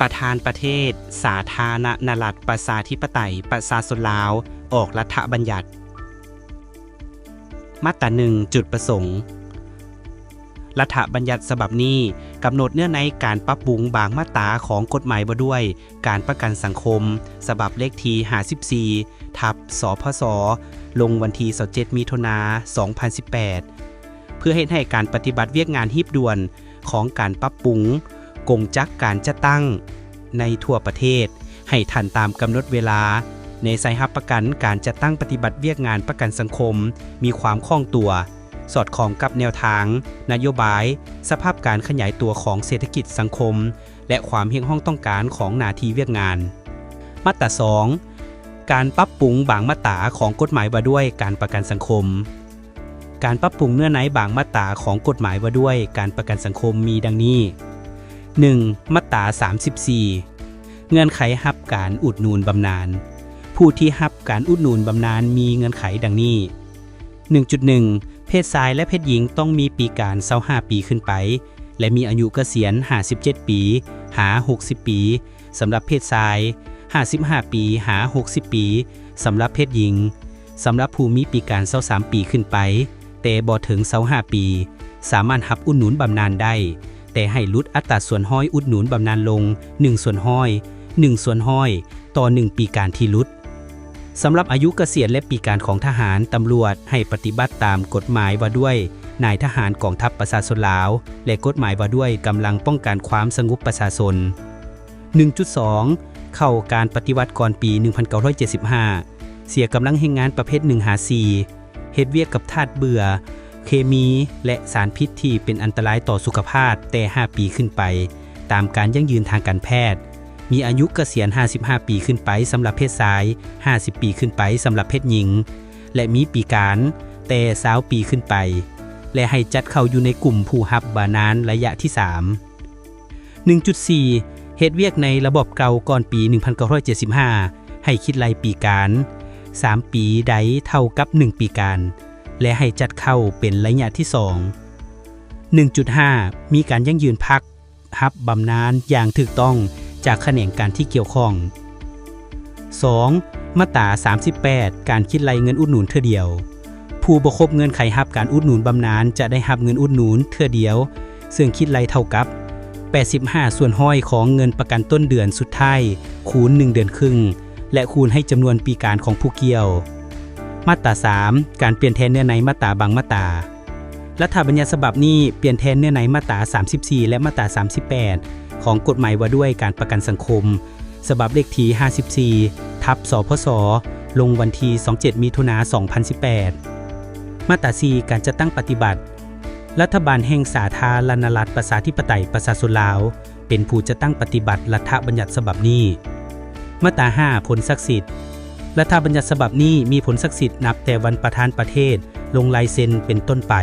ປະທານປະເທດ ສາທາລະນະລັດ ປະຊາທິປະໄຕ ປະຊາຊົນລາວ ອອກລັດຖະບັນຍັດ. ມາດຕາໜຶ່ງ ຈຸດປະສົງ. ລັດຖະບັນຍັດສະບັບນີ້ກຳນົດເນື້ອໃນການປັບປຸງບາງມາດຕາຂອງກົດໝາຍວ່າດ້ວຍການປະກັນສັງຄົມ ສະບັບເລກທີຫ້າສິບສີ່ ທັບ ສພສ ລົງວັນທີຊາວເຈັດ ມິຖຸນາ ສອງພັນສິບແປດ ເພື່ອເຮັດໃຫ້ການປະຕິບັດວຽກງານຮີບດ່ວນຂອງການປັບປຸງກົງຈັກການຈັດຕັ້ງໃນທົ່ວປະເທດ ໃຫ້ທັນຕາມກຳນົດເວລາ ໃນສາຍຮັບປະກັນການຈັດຕັ້ງປະຕິບັດວຽກງານປະກັນສັງຄົມ ມີຄວາມຄ່ອງຕົວ, ສອດຄ່ອງກັບແນວທາງ, ນະໂຍບາຍ, ສະພາບການຂະຫຍາຍຕົວຂອງເສດຖະກິດສັງຄົມ ແລະ ຄວາມຮຽກຮ້ອງຕ້ອງການຂອງໜ້າທີ່ວຽກງານ. ມາດຕາສອງ ການປັບປຸງບາງມາດຕາຂອງກົດໝາຍວ່າດ້ວຍການປະກັນສັງຄົມ. ການປັບປຸງເນື້ອໃນບາງມາດຕາຂອງກົດໝາຍວ່າດ້ວຍການປະກັນສັງຄົມມີດັ່ງນີ້: ໜຶ່ງ ມາດຕາສາມສິບສີ່ ເງື່ອນໄຂຮັບການອຸດໜູນບຳນານ. ຜູ້ທີ່ຮັບການອຸດໜູນບຳນານມີເງື່ອນໄຂດັ່ງນີ້: ໜຶ່ງຈຸດໜຶ່ງ ເພດຊາຍ ແລະ ເພດຍິງຕ້ອງມີປີການຊາວຫ້າປີຂຶ້ນໄປ ແລະ ມີອາຍຸກະສຽນຫ້າສິບເຈັດປີ ຫາ ຫົກສິບປີ ສຳລັບເພດຊາຍ, ຫ້າສິບຫ້າປີ ຫາ ຫົກສິບປີ ສຳລັບເພດຍິງ. ສຳລັບຜູ້ມີປີການຊາວສາມປີຂຶ້ນໄປ ແຕ່ບໍ່ເຖິງຊາວຫ້າປີ ສາມາດຮັບອຸດໜູນບຳນານໄດ້, ແຕ່ໃຫ້ຫຼຸດອັດຕາສ່ວນຮ້ອຍອຸດໜູນບຳນານລົງ ໜຶ່ງສ່ວນຮ້ອຍ, ໜຶ່ງສ່ວນຮ້ອຍ ຕໍ່ໜຶ່ງປີການທີ່ຫຼຸດ. ສຳລັບອາຍຸກະສຽນ ແລະ ປີການຂອງທະຫານ, ຕຳຫຼວດ ໃຫ້ປະຕິບັດຕາມກົດໝາຍວ່າດ້ວຍນາຍທະຫານກອງທັບປະຊາຊົນລາວ ແລະ ກົດໝາຍວ່າດ້ວຍກຳລັງປ້ອງກັນຄວາມສະຫງົບປະຊາຊົນ. ໜຶ່ງຈຸດສອງ ເຂົ້າການປະຕິວັດກ່ອນປີໜຶ່ງພັນເກົ້າຮ້ອຍເຈັດສິບຫ້າ ເສຍກຳລັງແຮງງານປະເພດໜຶ່ງຫາສີ່ ເຮັດວຽກກັບທາດເບື່ອ, ເຄມີ ແລະ ສານພິດທີ່ເປັນອັນຕະລາຍຕໍ່ສຸຂະພາບແຕ່ຫ້າປີຂຶ້ນໄປ ຕາມການຢັ້ງຢືນທາງການແພດ, ມີອາຍຸກະສຽນຫ້າສິບຫ້າປີຂຶ້ນໄປສຳລັບເພດຊາຍ, ຫ້າສິບປີຂຶ້ນໄປສຳລັບເພດຍິງ ແລະ ມີປີການແຕ່ຊາວປີຂຶ້ນໄປ ແລະ ໃຫ້ຈັດເຂົ້າຢູ່ໃນກຸ່ມຜູ້ຮັບບຳນານໄລຍະທີສາມ. ໜຶ່ງຈຸດສີ່ ເຮັດວຽກໃນລະບອບເກົ່າກ່ອນປີໜຶ່ງພັນເກົ້າຮ້ອຍເຈັດສິບຫ້າ ໃຫ້ຄິດໄລ່ປີການ, ສາມປີໃດເທົ່າກັບໜຶ່ງປີການ ແລະ ໃຫ້ຈັດເຂົ້າເປັນໄລຍະທີສອງ. ໜຶ່ງຈຸດຫ້າ ມີການຢັ້ງຢືນພັກຮັບບຳນານຢ່າງຖືກຕ້ອງຈາກຂະແໜງການທີ່ກ່ຽວຂ້ອງ. ສອງ ມາດຕາສາມສິບແປດ ການຄິດໄລ່ເງິນອຸດໜູນເທື່ອດຽວ. ຜູ້ບໍ່ຄົບເງື່ອນໄຂຮັບການອຸດໜູນບຳນານຈະໄດ້ຮັບເງິນອຸດໜູນເທື່ອດຽວ ເຊິ່ງຄິດໄລ່ເທົ່າກັບ ແປດສິບຫ້າສ່ວນຮ້ອຍຂອງເງິນປະກັນຕົ້ນເດືອນສຸດທ້າຍ ຄູນໜຶ່ງເດືອນຄຶ່ງ ແລະ ຄູນໃຫ້ຈຳນວນປີການຂອງຜູ້ກ່ຽວ. ມາດຕາສາມ ການປ່ຽນແທນເນື້ອໃນມາດຕາບາງມາດຕາ. ລັດຖະບັນຍັດສະບັບນີ້ປ່ຽນແທນເນື້ອໃນມາດຕາສາມສິບສີ່ ແລະ ມາດຕາສາມສິບແປດ ຂອງກົດໝາຍວ່າດ້ວຍການປະກັນສັງຄົມ ສະບັບເລກທີຫ້າສິບສີ່ ທັບ ສພສ ລົງວັນທີຊາວເຈັດ ມິຖຸນາ ສອງພັນສິບແປດ. ມາດຕາສີ່ ການຈັດຕັ້ງປະຕິບັດ. ລັດຖະບານແຫ່ງສາທາລະນະລັດ ປະຊາທິປະໄຕ ປະຊາຊົນລາວ ເປັນຜູ້ຈັດຕັ້ງປະຕິບັດລັດຖະບັນຍັດສະບັບນີ້. ມາດຕາຫ້າ ຜົນສັກສິດ. ລັດຖະບັນຍັດສະບັບນີ້ມີຜົນສັກສິດນັບແຕ່ວັນປະທານປະເທດລົງລາຍເຊັນເປັນຕົ້ນໄປ.